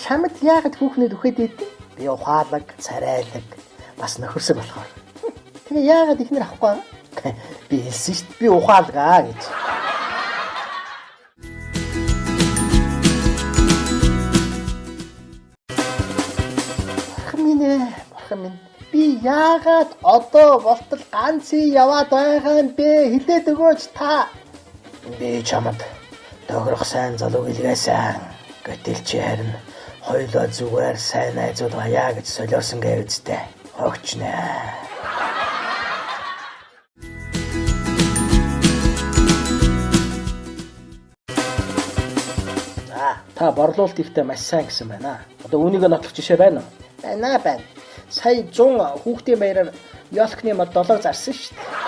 Чамд яагаад хүүхнүүд үхээд идэв? Би ухаалаг, царайлаг, бас нөхөрсөг болохоор. Тэгээ яагаад ихнэр авахгүй байгаа? Би хэлсэн шүү дээ. Би ухаалаг аа гэж. Бурхан минь ээ, бурхан минь. Би яагаад одоо болтол ганцын яваад байгаа юм бэ? Хэлээд өгөөч та. Би чамд тохирох сайн залуу илгээсэн. Гэтэл чи харин хоёулаа зүгээр сайн найзууд баяа гэж солиорсон гэвцтэй. Хогчнэ. За, та борлуулалт ихтэй маш сайн гэсэн байна. Одоо үүнийг нотлох жишээ байна уу? Байна байна. Сая 100 хүүхдийн баяраар ёлкны мод 7 зарсан шүү дээ.